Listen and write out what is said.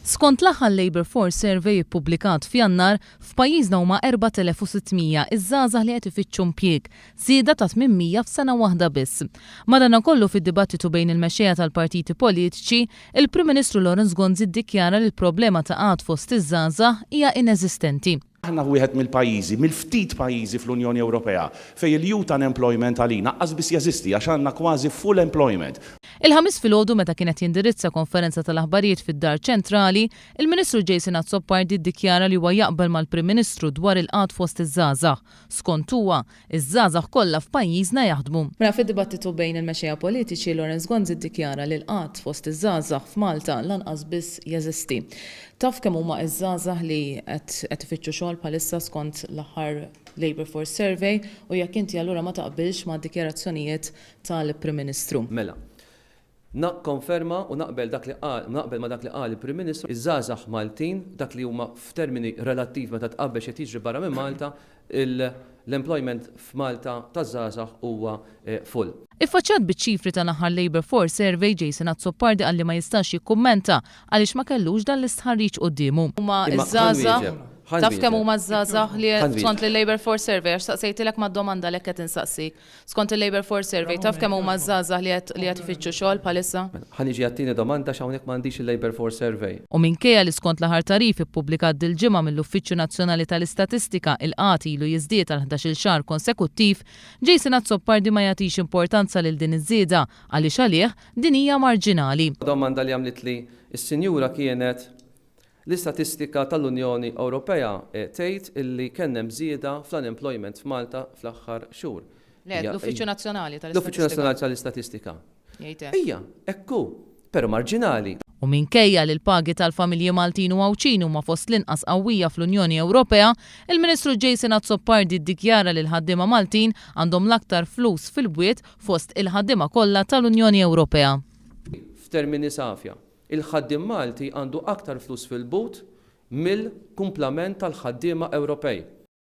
Skont l-aħħar Labour Force Survey ippubblikat f'Jannar, f'pajjiżna huma 4,600 iż-żgħażagħ li qed ifittxu impjieg, żieda ta' 800 f'sena waħda biss. Madanakollu fid-dibattitu bejn il-mexxejja tal-partiti politiċi, il-Prim Ministru Lawrence Gonzi ddikjara li l-problema ta' qgħad fost iż-żgħażagħ hija ineżistenti. Aħna wieħed mill-pajjiżi, mill-ftit pajjiżi fl-Unjoni Ewropea fejn il-youth unemployment għalina qas biss jeżisti għax għandna kważi full employment. Il-Ħamis filgħodu meta kien qed jindirizza konferenza tal-aħbarijiet fid-Dar Ċentrali, il-Ministru Jason Azzopardi ddikjara li huwa jaqbel mal-Prim Ministru dwar il-qgħad fost iż-żgħażagħ. Skont huwa, iż-żgħażagħ kollha f'pajjiżna jaħdmu. Mela fid-dibattitu bejn il-mexxejja politiċi, Lawrence Gonzi ddikjara li l-qgħad fost iż-żgħażagħ f'Malta lanqas biss jeżisti. Taf kemm huma ż-żgħażagħ li qed qed ifittxu xogħol bħalissa skont l-aħħar Labour Force Survey u jekk inti allura ma taqbilx mad-dikjarazzjonijiet tal-Prim Ministru. Mela, Nakkonferma u naqbel dak li qal, naqbel ma' dak li qal il-Prim Ministru, iż-żgħażagħ Maltin, dak li huma f'termini relattiv meta tqabbel x'qed jiġri barra minn Malta, l-employment f'Malta taż-żgħażagħ huwa full. Iffaċċjat biċ-ċifri tal-aħħar Labour Force Survey, Jason Azzopardi qal li ma jistax jikkummenta għaliex ma kellux dan l-istħarriġ quddiemu. Huma Imma ħa ż-żgħażagħ, nwieġeb, ħa taf kemm nwieġeb. huma ż-żgħażagħ li Ħa nwieġeb. skont l-Labour Force Survey, għax staqsejtilek mad-domanda għalhekk qed insaqsik. Skont il-Labour Force Survey, taf kemm huma ż-żgħażagħ li qed li qed ifittxu xogħol bħalissa? Mela, ħa niġi għat-tieni domanda għax hawnhekk m'għandix il-Labour Force Survey. U minkejja li skont l-aħħar tagħrif ippubblikat dil-ġimgħa mill-Uffiċċju Nazzjonali tal-Istatistika il-qgħad ilu jiżdied għal 11-il xahar konsekuttiv, Jason Azzopardi ma jagħtix importanza lil din iż-żieda għaliex għalih din hija marġinali. Domanda li għamlitli s-sinjura kienet L-istatistika tal-Unjoni Ewropea tgħid illi kien hemm żieda fl-unemployment f'Malta fl-aħħar xhur. Le, l-Uffiċċju Nazzjonali tal-Istatistika. L-Uffiċċju Nazzjonali tal-Istatistika. Jgħid hekk. Ija, hekk hu, però marġinali. U minkejja li l-pagi tal-familji Maltin u Għawdxin huma fost l-inqas qawwija fl-Unjoni Ewropea, il-Ministru Jason Azzopardi ddikjara li l-ħaddiema Maltin għandhom l-aktar flus fil-bwiet fost il-ħaddiema kollha tal-Unjoni Ewropea. F'termini safja, Il-ħaddiem Malti għandu aktar flus fil-but mill-kumplament tal-ħaddiema Ewropej.